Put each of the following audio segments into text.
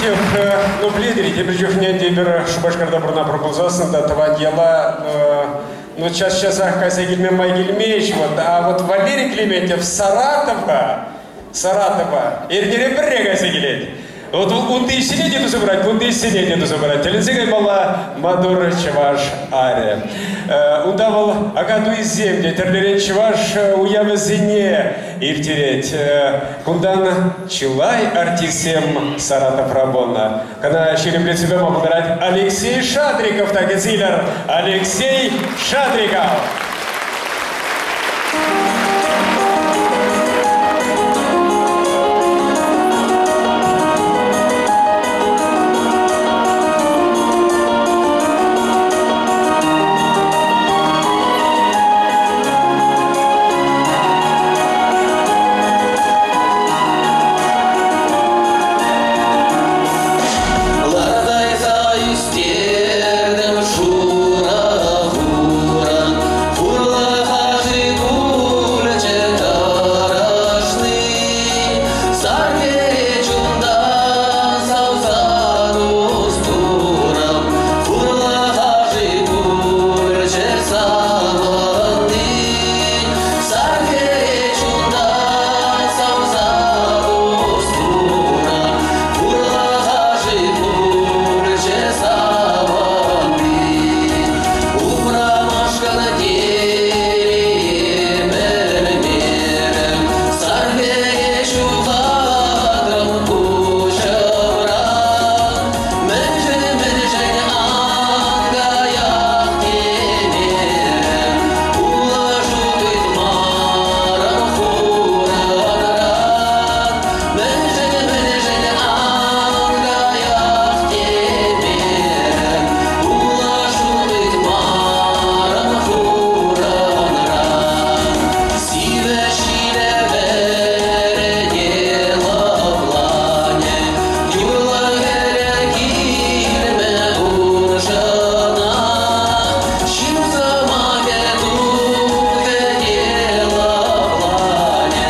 Клементьев, ну, пӗлетӗр-и, тепӗр чухне те пӗр Шупашкарта пурӑна пулсассӑн та тӑван яла ну, час-часах кайса килме май килмест. Вот. А вот Валерий Клементьев Саратова, Саратова эрнере пӗрре кайса килет. Вот унти ӗҫсене те туса пырать, кунти ӗҫсене те туса пырать. Тӗлӗнсе каймалла маттур чӑваш арӗ. Унта вӑл Акатуйсем те тӗрлӗрен чӑваш уявӗсене ирттерет. Кунтан чылай артистсем Саратовра пулнӑ. Кӑна ҫирӗплетсе тӑма пултарать Алексей Шадриков та кӗсилӗр. Алексей Шадриков! Лартайса ӳстертӗм шурӑ хурӑн, хурлӑха-ши пулчӗ тӑрӑшни. Сар хӗре чунтан савса тус-турӑм, хурлӑха-ши пулчӗ савӑнни. Сар хӗре чунтан савса тус-турӑм, хурлӑха-ши пулчӗ савӑнни. Упрамашкӑн телейӗм ӗлмерӗм, сар хӗре ҫухатрӑм куҫӑмран. Мӗншӗн, мӗншӗн ан каях темерӗм, пулӑшу ыйтмарӑм хурӑнран. Мӗншӗн, мӗншӗн ан каях темерӗм, пулӑшу ыйтмарӑм хурӑнран. Сивӗ ҫилӗ вӗрӗте лӑпланӗ, юрлӑ хӗле килмӗ уршӑна. Ҫын сӑмахӗ тухӗ те лӑпланӗ,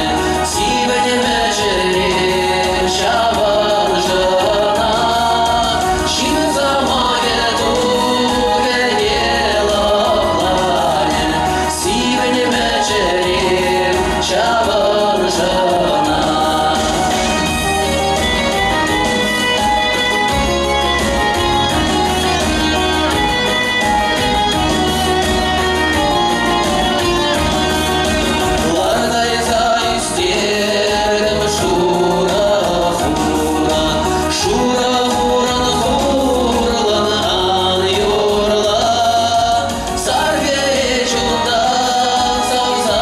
сивӗнмӗ чӗрем ҫавӑншӑнах. Ҫын сӑмахӗ тухӗ те лӑпланӗ, сивӗнмӗ чӗрем ҫавӑншӑнах. Лартайса ӳстертӗм шурӑ хурӑн, шурӑ хурӑн хурлӑн ан юрла. Сар хӗре чунтан савса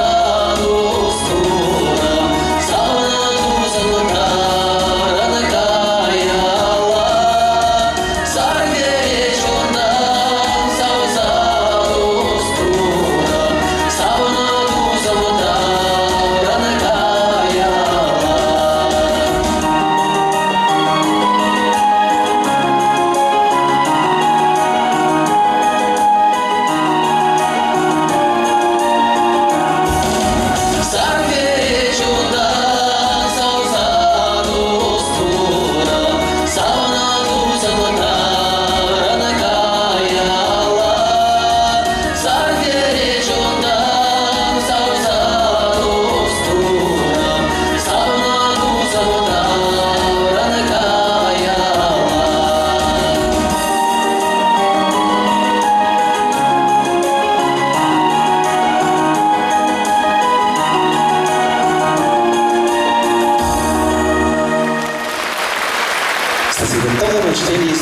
тус-турӑм, савнӑ тусӑм тарӑн каялла. Сар хӗре чунтан савса тус-турӑм, савнӑ тусӑм тарӑн каялла. Сар хӗре чунтан савса тус-турӑм, савнӑ тусӑм тарӑн каялла. Сар хӗре чунтан савса тус-турӑм, савнӑ тусӑм тарӑн каялла. Спасибо. Тӑхӑрӑн чтение.